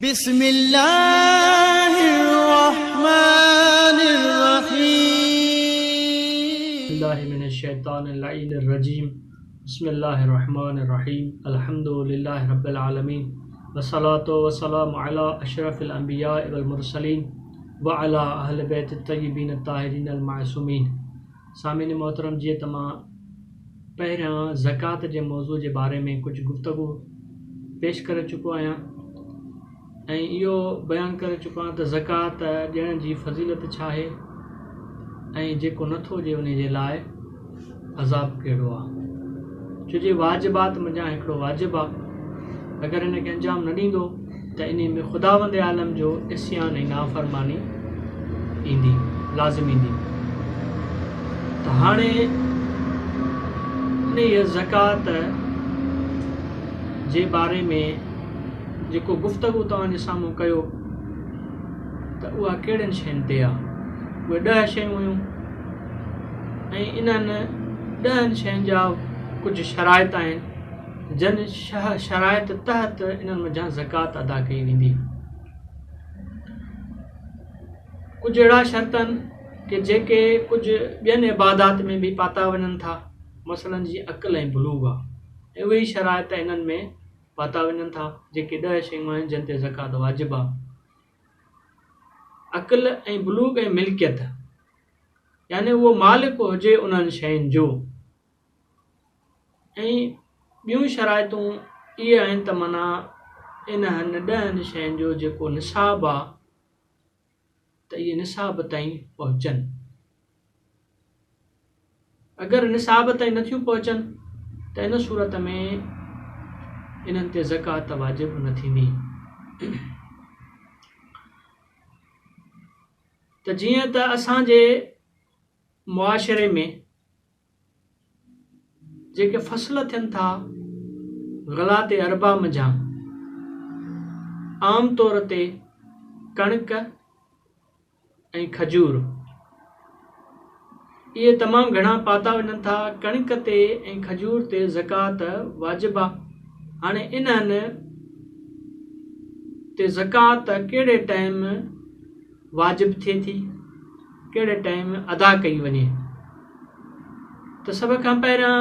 بسم الله الرحمن الرحيم. بالله من الشيطان اللعين الرجيم بسم الله الرحمن الرحيم الحمد لله رب العالمين والصلاة والسلام على اشرف الانبياء والمرسلين وعلى اهل بيت الطيبين الطاهرين المعصومين سامعين محترم جيئن ته مان پهريان زڪوات جي موضوع جي باري ۾ ڪجهه گفتگو پيش ڪري چڪو آهيان ۽ اهو بيان ڪري چڪو آهيان ته زڪوات ڏيڻ جي فضيلت ڇا آهي ۽ جيڪو نٿو ڏئي ان جي لاء عذاب ڪهڙو آهي ڇو جي واجبات منجهان هڪڙو واجب آهي اگر هن کي انجام نه ڏيندو ته انهي ۾ خداوند عالم جو عصيان ۽ نافرماني ايندي، لازم ايندي. ته هاڻي انهيء زڪوات جي باري ۾ جيڪو گفتگو توهان جي سامهون ڪيو ته اها ڪهڙين شين تي آ؟ اهي ڏهه شيون هيون ۽ انهن ڏهن شين جا ڪجهه شرائط آهن. جن شرائط تحت انهن منجهان زڪوات ادا ڪئي ويندي. ڪجهه اهڙا شرط آهن ڪي جيڪي ڪجهه ٻين عبادات ۾ به پاتا وڃن ٿا مثلاً جيئن عقل ۽ بلوغ آهي ۽ اهي ئي شرائط انهن ۾ پاتا وڃن ٿا جيڪي ڏهه شيون آهن جن تي زڪوات واجب آهي. عقل ۽ بلوغ ۽ ملڪيت يعني اهو مالڪ هجي انهن شين جو. ۽ ٻيون شرائطون اهي آهن ته معنيٰ انهن ڏهن شين جو جيڪو نصاب آ ته اهي نصاب تائين پهچن. اگر نصاب تائين نٿيون پهچن ته ان صورت ۾ انهن تي زڪوات واجب نه ٿيندي. ته جيئن ته اسان جي معاشري ۾ جيڪي فصل ٿين ٿا غلات اربع منجهان عام طور تي ڪڻڪ ۽ کجور اهي تمام گهڻا پاتا وڃن ٿا ڪڻڪ تي ۽ کجور تي زڪوات واجب آ هاڻي انهن تي زڪوات ڪهڙي ٽائيم واجب ٿئي ٿي ڪهڙي ٽائيم ادا ڪئي وڃي ته سڀ کان پهريان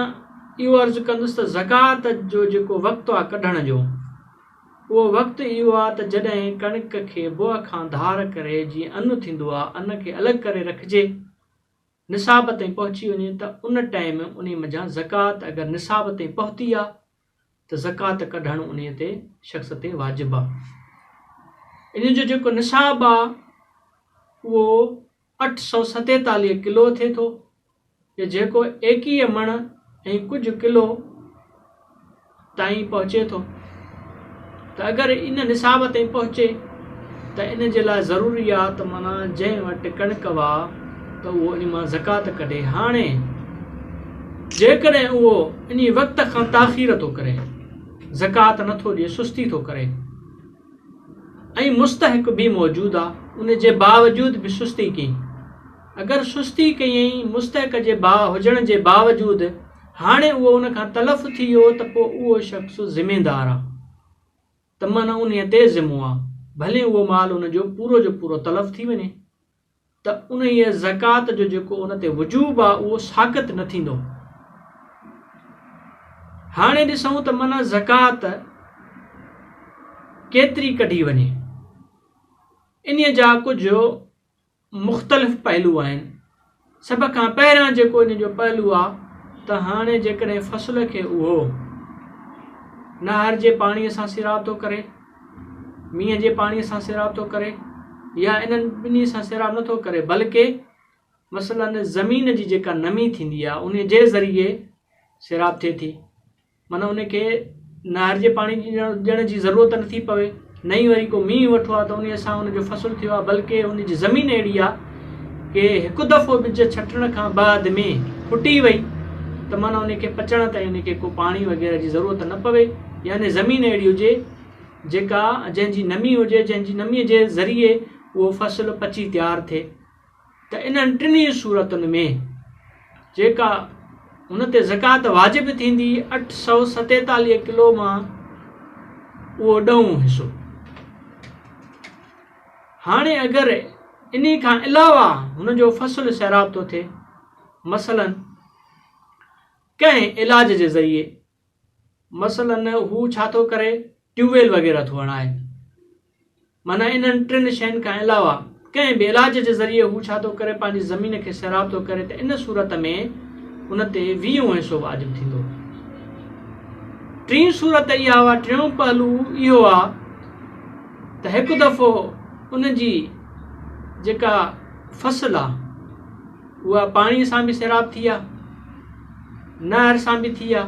اهو عرض ڪندس ته زڪوات جو جيڪو وقت آهي ڪڍڻ جو اهو وقت اهو آهي ته جڏهن ڪڻڪ کي بوء کان ڌار ڪري جيئن ان ٿيندو آهي ان کي الڳ ڪري رکجي نصاب تائين پهچي وڃي ته ان ٽائيم انهي منجهان زڪوات اگر نصاب تائين پهتي آهي ته زڪوات ڪڍڻ انهيء تي شخص تي واجب آ. ان جو جيڪو نصاب آ اهو 847 ڪلو ٿئي ٿو يا جيڪو 21 مڻ ۽ ڪجهه ڪلو تائين پهچي ٿو ته اگر ان نصاب تائين پهچي ته ان جي لاء ضروري آ ته معنيٰ جنهن وٽ ڪڻڪ وا ته اهو ان مان زڪوات ڪڍي. هاڻي جيڪڏهن اهو انهي وقت کان تاخير ٿو ڪري، زڪوات نه ٿو ڏئي، سستي ٿو ڪري ۽ مستحق به موجود آ، ان جي باوجود به سستي ڪيائين. اگر سستي ڪيائين مستحق جي با هجڻ جي باوجود هاڻي اهو ان کان تلف ٿي ويو ته پوء اهو شخص ذميدار آ ته معنيٰ انهي تي ذمو آ، ڀلي اهو مال ان جو پورو جو پورو تلف ٿي وڃي. ته انهيء زڪوات جو جيڪو ان تي وجوب آ اهو ساقط نه ٿيندو. هاڻي ڏسون ته معنيٰ زڪوات ڪيتري ڪڍي وڃي. انهيء جا ڪجهه مختلف پهلو آهن. سڀ کان پهريان جيڪو ان جو پهلو آ ته هاڻي جيڪڏهن فصل کي اهو نهر جي پاڻيء سان سيراب ٿو ڪري، مينهن جي پاڻيء سان سيراب ٿو ڪري يا انهن ٻنهي سان سيراب نه ٿو ڪري بلڪه مثلاً زمين جي جيڪا نمي ٿيندي آهي ان جي ذريعي سيراب ٿئي ٿي معنيٰ ان کي نهر جي پاڻي ڏيڻ جي ضرورت نه ٿي پوي نه ئي وري ڪو مينهن وٺو آهي ته ان سان ان جو فصل ٿيو آهي بلڪه ان جي زمين اهڙي آهي ڪي هڪ دفعو ٻج ڇٽڻ کان بعد ۾ ڦٽي وئي ته معنيٰ ان کي پچڻ تائين ان کي ڪو پاڻي وغيره جي ضرورت نه پوي يعني زمين اهڙي هجي جيڪا جنهن جي نمي هجي جنهن جي نمي جي ذريعي اهو فصل پچي تيار ٿئي ته انهن ٽنهي صورتن ۾ جيڪا هن تي زڪوات واجب ٿيندي 847 ڪلو مان اهو ڏهون حصو. هاڻي اگر انهي کان علاوه هن جو فصل سيراب ٿو ٿئي مثلاً ڪنهن علاج جي ذريعي مثلاً هو ڇا ٿو ڪري ٽيوب ويل وغيره ٿو هڻائي معنيٰ انهن ٽن شين کان علاوه ڪنهن به علاج جي ذريعي هو ڇا ٿو ڪري پنهنجي زمين کي سيراب ٿو ڪري ته ان صورت ۾ ان تي ويهون حصو واجب ٿيندو. ٽين صورت اها آ ٽيون پهلو اهو آ ته هڪ دفعو ان جي جيڪا فصل آ اها پاڻي سان به سيراب ٿي آ نهر سان به ٿي آ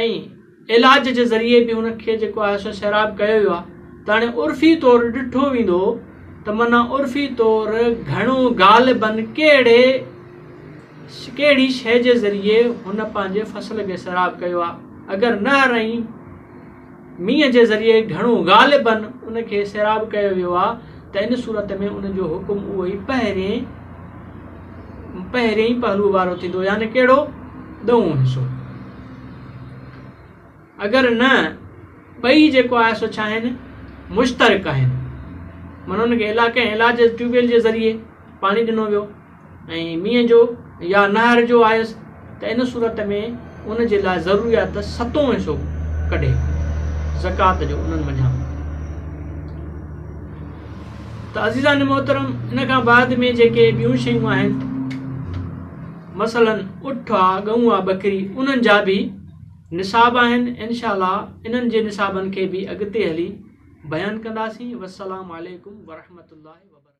۽ علاج جي ذريعي به ان کي جيڪو آهي سو سيراب ڪيو ويو آهي ته هاڻي عرفي طور ڏٺو ويندو ته معنيٰ عرفي طور گهڻو غالباً ڪهڙي ڪهڙي شيء جي ذريعي هن پنهنجي فصل کي سيراب ڪيو آهي اگر نهر ۽ مينهن جي ذريعي گهڻو غالباً ان کي سيراب ڪيو ويو آهي ته ان صورت ۾ ان جو حڪم اهو ئي پهرين پهرين پهلوء وارو ٿيندو يعني ڪهڙو ڏهون حصو. اگر نه ٻئي جيڪو آهي سو ڇا آهن مشترڪ آهن معنيٰ ان کي ڪنهن علاج ٽيوب ويل جي ذريعي پاڻي ڏنو ويو ۽ مينهن جو يا نهر جو آيس ته ان صورت ۾ ان جي لاء ضروري آهي ته ستون حصو ڪڍي زڪوات جو انهن منجهان ته عزيزان محترم ان کان بعد ۾ جيڪي ٻيون شيون آهن مثلا اٺ آ ڳئون آ ٻڪري انهن جا به نصاب آهن انشاء الله انهن جي نصابن کي به اڳتي هلي بيان ڪنداسين والسلام عليڪم ورحمة الله وبرڪاته.